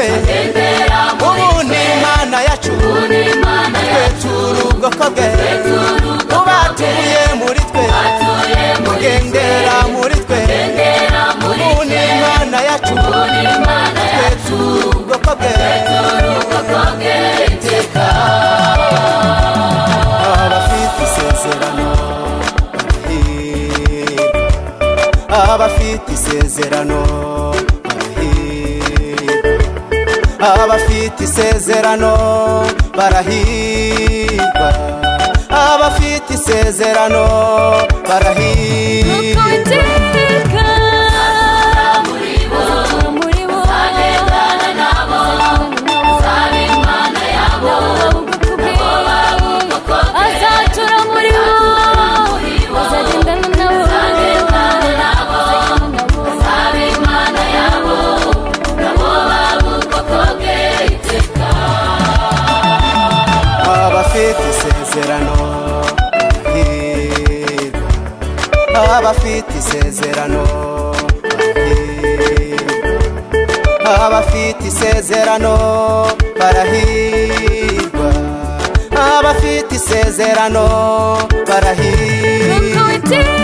twe. Agendera muri Ubu ni twe. Imana yacu. Ubu ni Imana Twe yacu. turi ubwoko bwe. Twe turi ubwoko Ubu bwe. atuye muri twe. Atuye muri twe. Agendera muri twe. Agendera muri Ubu ni twe. Imana yacu. Ubu ni Imana Twe yacu. turi ubwoko bwe. Twe turi ubwoko bwe iteka. Abafite isezerano barahirwa. Abafite isezerano barahirwa. Abafite isezerano barahirwa. Abafite isezerano barahirwa. Nuko Uwiteka Muri bo. azatura muri bo. Agendana nabo. Azaba Imana yabo. Nabo ubwoko bwe. Ubwoko bwe. Azatura muri bo. Muri bo. Azagendana nabo. Azagendana nabo. Azagendana nabo. Azaba Imana yabo. Nabo baba ubwoko bwe iteka. Abafite isezerano barahirwa. Abafite isezerano barahirwa. Abafite isezerano barahirwa. Abafite isezerano Nuko barahirwa. Uwiteka